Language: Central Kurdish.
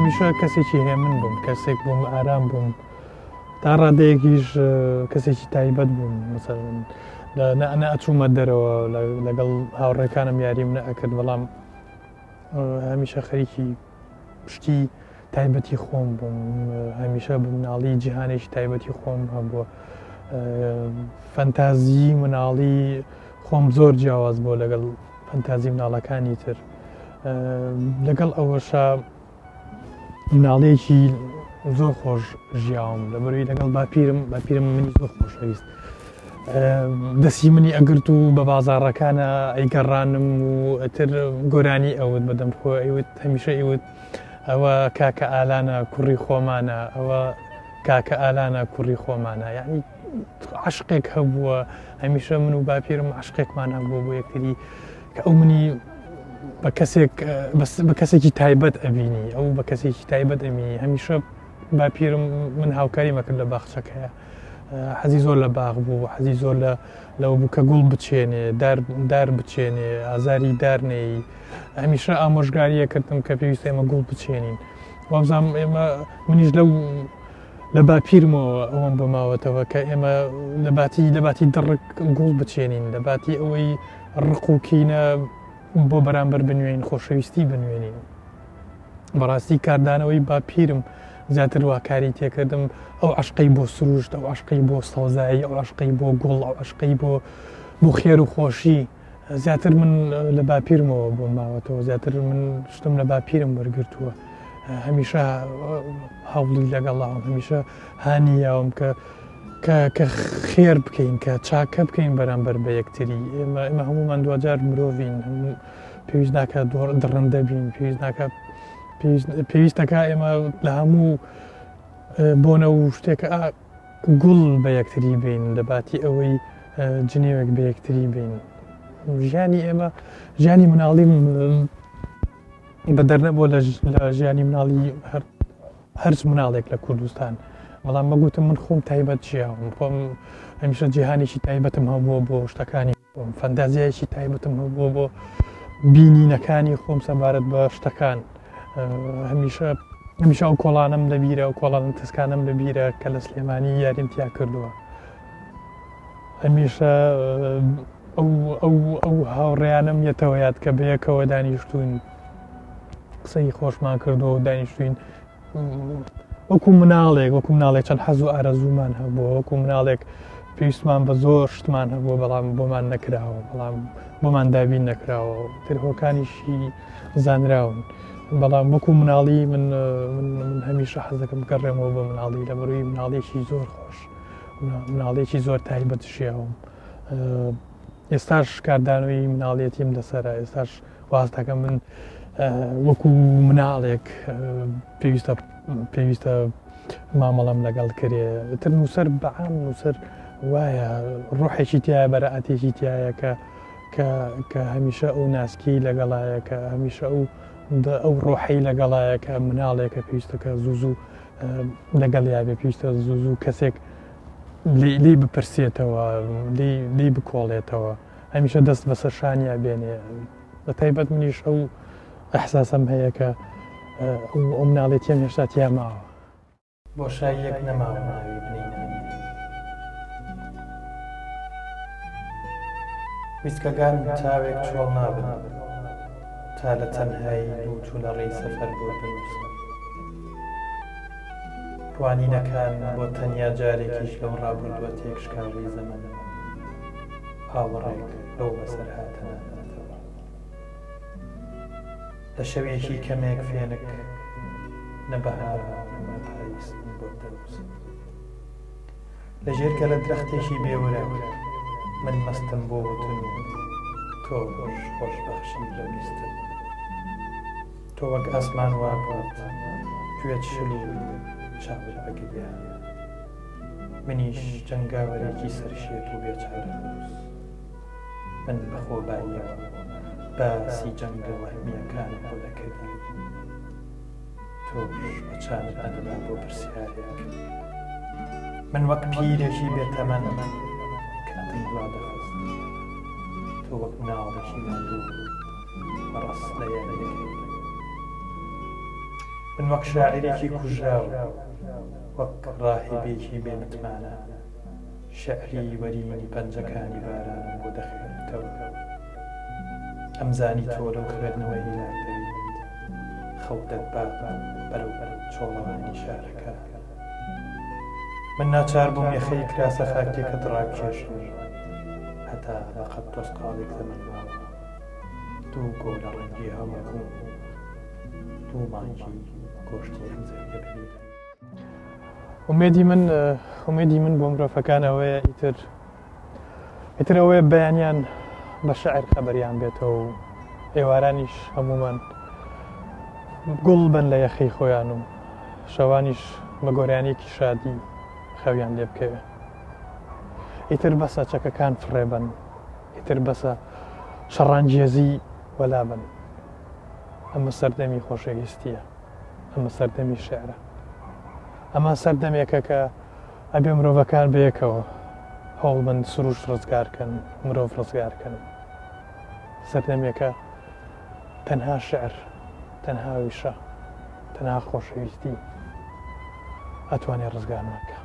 هەمیشە کەسێکی هێمن بووم، کەسێک بووم ئارام بووم، تا ڕادەیەکیش کەسێکی تایبەت بووم. مەسەلەن نە ئەچوومە دەرەوە، لەگەڵ هاوڕێکانم یاریم نەئەکرد، بەڵام هەمیشە خەریکی شتی تایبەتی خۆم بووم. هەمیشە بە مناڵی جیهانێکی تایبەتی خۆم هەبووە. فەنتازی مناڵی خۆم زۆر جیاواز بووە لەگەڵ فەنتازی مناڵەکانی تر. لەگەڵ ئەوەشا مناڵێکی زۆر خۆش ژیاوم، لەبەروی لەگەڵ باپیرم، باپیرم منی زۆر خۆشەویست، دەسی منی ئەگرت و بە بازاڕەکانە ئەیگەڕانم و ئەتر گۆرانی ئەوت بەدەم خۆ ئەیوت، هەمیشە ئیوت ئەوە کاکە ئالانە کوڕی خۆمانە، ئەوە کاکە ئالانە کوڕی خۆمانە. یعنی عشقێک هەبووە، هەمیشە من و باپیرم عشقێکمان هەبووە بۆ یەکتری کە ئەو منی بە کەسێک بە کەسێکی تایبەت ئەبینی، ئەو بە کەسێکی تایبەت ئەبینی. هەمیشە باپیرم من هاوکاری مەکرد لە باخچەکەیە، حەزی زۆر لە باخ بوو، حەزی زۆر لە لەوە بوو کە گوڵ بچێنێ، دار دار بچێنێ، ئازاری دار نەیی. هەمیشە ئامۆژگاریە کردم کە پێویستە ئێمە گوڵ بچێنین. وابزانم ئێمە منیش لەو لە باپیرمەوە ئەوەم بۆ ماوەتەوە کە ئێمە لە باتی لە باتی دڕک گوڵ بچێنین، لە باتی ئەوەی ڕق و کینە بۆ بەرامبەر بنوێین، خۆشەویستی بنوێنین. بەڕاستی کاردانەوەی باپیرم زیاتر واکاری تێکردم، ئەو عشقەی بۆ سروشت، ئەو عشقەی بۆ سەوزایی، ئەو عشقەی بۆ گوڵ، ئەو عشقەی بۆ بۆ خێر و خۆشی، زیاتر من لە باپیرمەوە بۆ ماوەتەوە، زیاتر من شتم لە باپیرم وەرگرتووە. هەمیشە هەوڵی لەگەڵاوم، هەمیشە هانی یاوم کە کە خێر بکەین، کە چاکە بکەین بەرامبەر بە یەکتری. ئێمە ئێمە هەمومان دواجار مرۆڤین، هەموو پێویست ناکات دڕندە بین، پێویست ناکات پێویستەکە ئێمە لە هەموو بۆنە و شتێکە گوڵ بە یەکتری بین لە باتی ئەوەی جنێوێک بە یەکتری بین. ژیانی ئێمە ژیانی مناڵی بە دەرنەبووە لە ژیانی مناڵی هەر هەرچ مناڵێک لە کوردستان، بەڵام بەگوتم من خۆم تایبەت ژیاوم، خۆم هەمیشە جیهانێکی تایبەتم هەبووە بۆ شتەکانی خۆم، فەندازیایەکی تایبەتم هەبووە بۆ بینینەکانی خۆم سەبارەت بە شتەکان. هەمیشە هەمیشە ئەو کۆڵانم لەبیرە، ئەو کۆڵانە تەسکانم لەبیرە کە لە سلێمانی یاریم تیا کردووە. هەمیشە ئەو ئەو ئەو هاوڕێیانم یەتەوە یاد کە بەیەکەوە دانیشتوین، قسەی خۆشمان کردووە و دانیشتوین وەکو مناڵێک، وەکو مناڵێک چەند حەز و ئارەزوومان هەبووە، وەکو مناڵێک پێویستمان بە زۆر شتمان هەبووە، بەڵام بۆمان نەکراوە، بەڵام بۆمان دابین نەکراوە، تر هۆکانیشی زانراون. بەڵام وەکو مناڵی من من هەمیشە حەز دەکەم بگەڕێمەوە بۆ مناڵی، لە بەروی مناڵێکی زۆر خۆش، مناڵێکی زۆر تایبەت ژیاوم. ئێستاش کاردانەوەی مناڵیەتیم لەسەرە، ئێستاش واز دەکەم من وەکو مناڵێک پێویستە پێویستە مامەڵەم لەگەڵ کرێ. تر نووسەر بەعام نووسەر وایە، ڕۆحێکی تایە، بەرەئەتێکی تایە کە کە کە هەمیشە ئەو ناسکی لەگەڵایە، کە هەمیشە ئەو ئەو ڕۆحەی لەگەڵایە کە مناڵێکە پێویستە کە زوو زوو لەگەڵ یابێ، پێویستە زوو زوو کەسێک لی بپرسێتەوە، لی بکۆڵێتەوە، هەمیشە دەست بەسەر شانیا بێنێ. بە تایبەت منیش ئەو ئەحساسەم هەیە کە ئەو مناڵێتیم هێشتا تیا ماوە. بۆشاییەک نەماوە ناوی بنێینە ئەمیر. ویسکەکانم تاوێک چۆڵ نابن تا لە تەنهایی لووت و لە ڕێی سەفەر بۆت بنووسم. ڕوانینەکان بۆ تەنیا جارێکیش لەو ڕابردووە تێکشکاوەی زەمەن ئاوڕێک لەو بەسەرهاتە ناداتەوە. لە شەوێکی کەمێک فێنک نە بەهار و نە پاییز من بۆت دەنووسم. لە ژێر گەلە درەختێکی بێورە من مەستم بۆ وتن و تۆش خۆشبەخشی بە بیستن. تۆ وەک ئاسمان وابوویت، گوێت شل و چاوت بە گریان. منیش جەنگاوەرێکی سەرشێت و بێ چارەنووس. من بە خۆباییەوە باسی جەنگە وەهمییەکانم بۆ دەکردی. تۆش وەچانت نەدەدا بۆ پرسیارێک. من وەک پیرێکی بێ تەمەن کاتم دوا دەخست. تۆ وەک مناڵێکی ماندوو مەڕەس لە یارییەکەی. من وەک شاعیرێکی کوژراو، وەک ڕاهیبێکی بێ متمانە، شیعری وەرینی پەنجەکانی بارانم بۆ دەخوێنیتەوە. ئەمزانی تۆ لەو خوێندنەوە هیلاک دەبیت، خەو دەتبات بەرەو چۆڵەوانی شارەکە. من ناچار بووم یەخەی کراسە خاکیەکەت ڕابکێشم، هەتا بەقەد تۆزقاڵێک زەمەن ماوە. دوو گۆلە ڕەنگی هەڵەبوون دوو مانگی گۆشتی ئەم زەویە ببینم. ئومێدی من ئومێدی من بۆ مرۆڤەکان ئەوەیە ئیتر ئیتر ئەوەیە بەیانیان بە شعر خەبەریان بێتەوە و ئێوارانیش هەمومان گوڵ بن لە یەخەی خۆیان و شەوانیش بە گۆرانیەکی شادی خەویان لێ بکەوێ ئیتر بەسە چەکەکان فڕێبن ئیتر بەسە شەڕانگێزی وەلا بن. ئەمە سەردەمی خۆشەویستییە. ئەمە سەردەمی شیعرە. ئەمە سەردەمێکە کە ئەبێ مرۆڤەکان بەیەکەوە هەوڵ بن سروشت ڕزگار کەن، مرۆڤ ڕزگار کەن. سەردەمێکە تەنها شیعر، تەنها وشە، تەنها خۆشەویستی ئەتوانێ ڕزگارمان کا.